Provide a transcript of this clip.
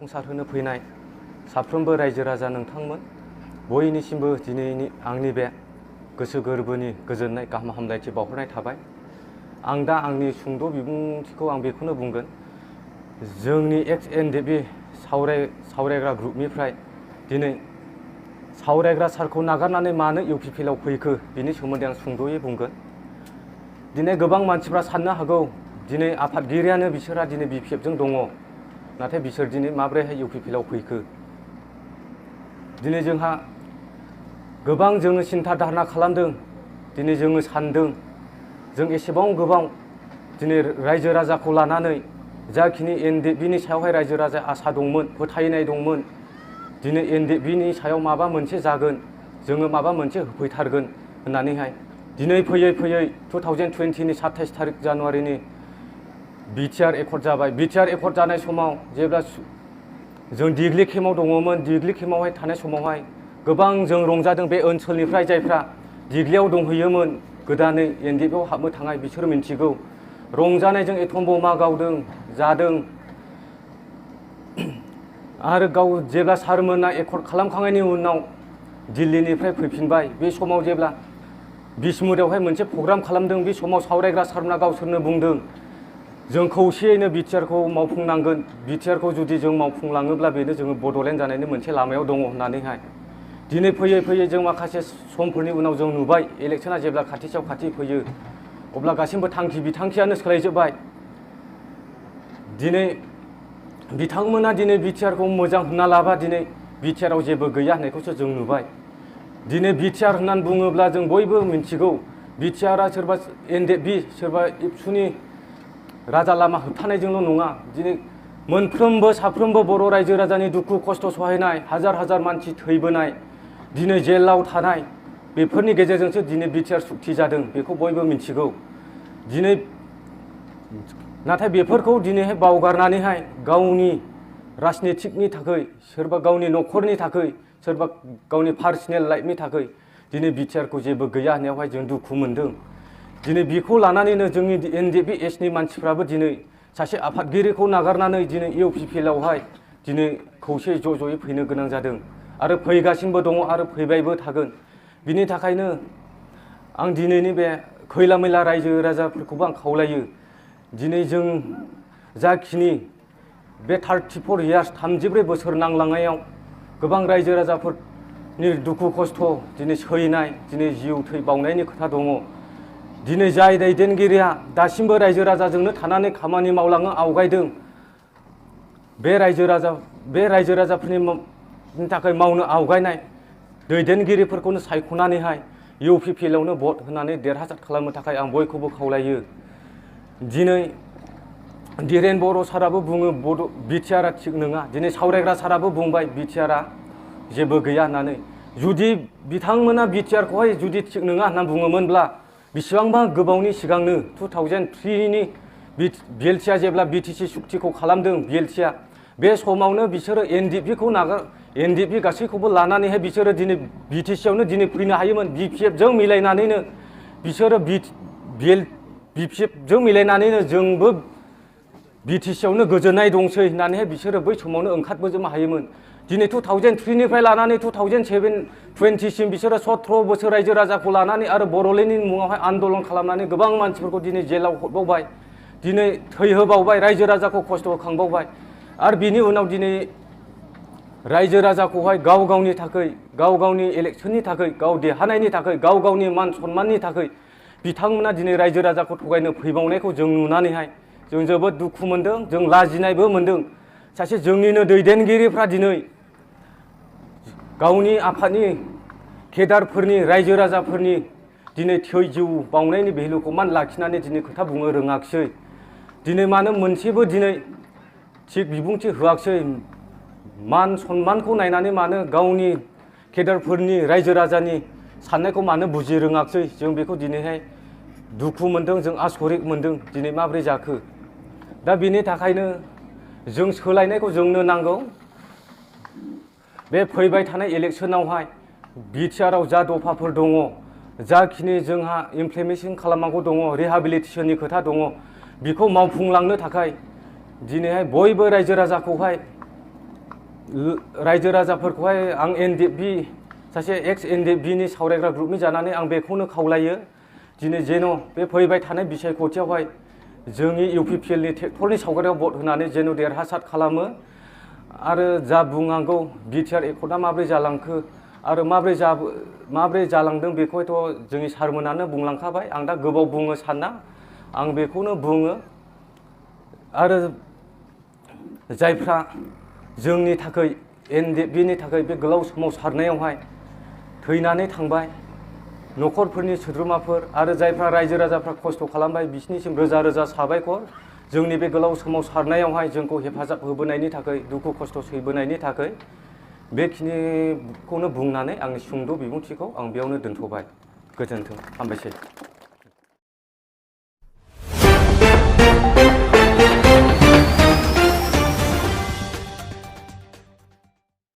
जाफुंसारहोनो फैनाय साफ्रोमबो रायजो राजा नोंथांमोन बयनिसिमबो दिनैनि आंनि बे गोसो गोरबोनि गोजोननाय गाहाम हामलायथि बावहरनाय थाबाय। आं दा आंनि सुंद' बिबुंथिखौ आं बेखौनो बुंगोन, जोंनि एक्स एनडिएफबि सावरायग्रा ग्रुपनिफ्राय दिनै सावरायग्रा सारखौ नागारनानै मानो इउपिपिएलआव फैखो बिनि सोमोन्दै आं सुंद'यै बुंगोन। दिनै गोबां मानसिफ्रा साननो हागौ दिनै आफादगिरियानो बिसोरहा दिनै बिपिएफजों दङ, नाथाय बिसोर दिनै माब्रैहाय इउपिपिएलआव फैखो। दिनै जोंहा गोबां जोङो सिन्था धारना खालामदों, दिनै जोङो सानदों जों एसेबां गोबां दिनै रायजो राजाखौ लानानै जाखिनि एनडिएफबिनि सायावहाय रायजो राजा आसा दंमोन, फोथायनाय दंमोन, दिनै एनडिएफबिनि सायाव माबा मोनसे जागोन, जोङो माबा मोनसे होफैथारगोन होननानैहाय दिनै फैयै फैयै 2020नि 27 थारिख जानुवारिनि बिटिआर एकर्ड जाबाय। बिटिआर एकर्ड जानाय समाव जेब्ला जों दिग्लि केम्पआव दङमोन, दिग्लि केम्पआवहाय थानाय समावहाय गोबां जों रंजादों। बे ओनसोलनिफ्राय जायफ्रा दिग्लियाव दंहैयोमोन, गोदानै एनडिएफआव हाबनो थांनाय, बिसोर मिन्थिगौ रंजानायजों एथम बमा गावदों, जादों। आरो जेब्ला सारमोना एकर्ड खालामखांनायनि उनाव दिल्लीनिफ्राय फैफिनबाय, बे समाव जेब्ला बिसमुरियावहाय मोनसे प्रग्राम खालामदों, बे समाव सावरायग्रा सारमोना गावसोरनो बुंदों जों खौसेयैनो बिटिआरखौ मावफुंनांगोन, बिटिआरखौ जुदि जों मावफुंलाङोब्ला बेनो जोङो बड'लेण्ड जानायनि मोनसे लामायाव दङ होननानैहाय दिनै फैयै फैयै जों माखासे समफोरनि उनाव जों नुबाय इलेक्सना जेब्ला खाथि सायाव खाथि फैयो अब्ला गासिबो थांखि बिथांखियानो सोलायजोब्बाय। दिनै बिथांमोना दिनै बिटिआरखौ मोजां होनना लाबा दिनै बिटिआराव जेबो गैया होननायखौसो जों नुबाय। दिनै बिटिआर होननानै बुङोब्ला जों बयबो मिन्थिगौ बिटिआरआ सोरबा एनडिएफबि सोरबा एबसुनि राजा लामा होबथानायजोंल' नङा, दिनै मोनफ्रोमबो साफ्रोमबो बर' रायजो राजानि दुखु खस्थ' सहायनाय, हाजार हाजार मानसि थैबोनाय, दिनै जेलाव थानाय, बेफोरनि गेजेरजोंसो दिनै बिटिआर सुक्ति जादों, बेखौ बयबो मिन्थिगौ। दिनै नाथाय बेफोरखौ दिनैहाय बावगारनानैहाय गावनि राजनितिकनि थाखाय, सोरबा गावनि न'खरनि थाखाय, सोरबा गावनि पार्सनेल लाइफनि थाखाय दिनै बिटिआरखौ जेबो गैया होननायावहाय जों दुखु मोनदों। दिनै बेखौ लानानैनो जोंनि एनडिएफबि एसनि मानसिफ्राबो दिनै सासे आफादगिरिखौ नागारनानै दिनै इउपिपिएलआवहाय दिनै खौसेयै ज' ज'यै फैनो गोनां जादों आरो फैगासिनोबो दङ आरो फैबायबो थागोन। बिनि थाखायनो आं दिनैनि बे खैला मैला रायजो राजाफोरखौबो आं खावलायो, दिनै जों जाखिनि बे 34 इयार्स 34 बोसोर नांलांनायाव गोबां रायजो राजाफोरनि दुखु खस्थ' दिनै सैनाय, दिनै जिउ थै बावनायनि खोथा दङ। दिनै जाय दैदेनगिरिया दासिमबो रायजो राजाजोंनो थानानै खामानि मावलांनो आवगायदों, बे रायजो राजाफोरनि थाखाय मावनो आवगायनाय दैदेनगिरिफोरखौनो सायख'नानैहाय इउपिपिएलआवनो भट होनानै देरहासार खालामनो थाखाय आं बयखौबो खावलायो। दिनै धीरेन बर' साराबो बुङो बिटिआरआ थिग नङा, दिनै सावरायग्रा साराबो बुंबाय बिटिआरआ जेबो गैया होननानै। जुदि बिथांमोना बिटिआरखौहाय जुदि थिग नङा होनना बुङोमोनब्ला बेसेबांबा गोबावनि सिगांनो 2003नि बिएलटिआ जेब्ला बिटिसि सुक्तिखौ खालामदों, बिएलटिआ बे समावनो बिसोरो एनडिएफबिखौ एनडिएफबि गासैखौबो लानानैहाय बिसोरो दिनै बिटिसिआवनो दिनै फैनो हायोमोन। बिपिएफजों मिलायनानैनो बिसोरो बिपिएफजों मिलायनानैनो जोंबो बिटिसिआवनो गोजोननाय दंसै होननानैहाय बिसोरो बै समावनो ओंखारबोजोबनो हायोमोन। दिनै 2003निफ्राय लानानै 2020सिम बिसोरो 17 बोसोर रायजो राजाखौ लानानै आरो बड'लेण्डनि मुङावहाय आन्दलन खालामनानै गोबां मानसिफोरखौ दिनै जेलाव हरबावबाय, दिनै थैहोबावबाय, रायजो राजाखौ खस्थ' होखांबावबाय। आरो बिनि उनाव दिनै रायजो राजाखौहाय गाव गावनि थाखाय, गाव गावनि इलेक्सननि थाखाय, गाव देरहानायनि थाखाय, गाव गावनि मान सन्माननि थाखाय बिथांमोना दिनै रायजो राजाखौ थगायनो फैबावनायखौ जों नुनानैहाय जों जोबोद दुखु मोनदों, जों लाजिनायबो मोनदों। सासे जोंनिनो दैदेनगिरिफ्रा दिनै गावनि आफादनि केडारफोरनि, रायजो राजाफोरनि दिनै थै जिउ बावनायनि भेलुखौ मान लाखिनानै दिनै खोथा बुंनो रोङाखिसै। दिनै मानो मोनसेबो दिनै थिग बिबुंथि होआखिसै, मान सन्मानखौ नायनानै मानो गावनि केडारफोरनि, रायजो राजानि साननायखौ मानो बुजि रोङाखिसै, जों बेखौ दिनैहाय दुखु मोनदों, जों आसरित मोनदों दिनै माब्रै जाखो। दा बिनि थाखायनो जों सोलायनायखौ जोंनो नांगौ। बे फैबाय थानाय इलेक्सनावहाय बिटिआरआव जा दफाफोर दङ, जाखिनि जोंहा इमप्लिमेन्टेसन खालामनांगौ दङ, रिहाबिलिटेसननि खोथा दङ, बेखौ मावफुंलांनो थाखाय दिनैहाय बयबो रायजो राजाखौहाय रायजो राजाफोरखौहाय आं एनडिएफबि सासे एक्स एनडिएफबिनि सावरायग्रा ग्रुपनि जानानै आं बेखौनो खावलायो दिनै जेन' बे फैबाय थानाय बिसायख'थियावहाय जोंनि इउपिपिएलनि ट्रेक्टरनि सावगारियाव भट होनानै जेन' देरहासार खालामो आरो जा बुंनांगौ बिटिआर एकर्डआ माब्रै जालांखो आरो माब्रै जालांदों बेखौहायथ' जोंनि सारमोनानो बुंलांखाबाय आं दा गोबाव बुंनो साना आं बेखौनो बुङो आरो जायफ्रा जोंनि थाखाय एनडिएफबिनि थाखाय बे गोलाव सोमावसारनायावहाय थैनानै थांबाय न'खरफोरनि सोद्रोमाफोर आरो जायफ्रा रायजो राजाफ्रा खस्थ' खालामबाय बिसिनिसिम रोजा रोजा साबायखर जोंनि बे गोलाव सोमावसारनायावहाय जोंखौ हेफाजाब होबोनायनि थाखाय दुखु खस्थ' सैबोनायनि थाखाय बेखिनिखौनो बुंनानै आंनि सुंद' बिबुंथिखौ आं बेयावनो दोनथ'बाय गोजोन्थों हामबायसै।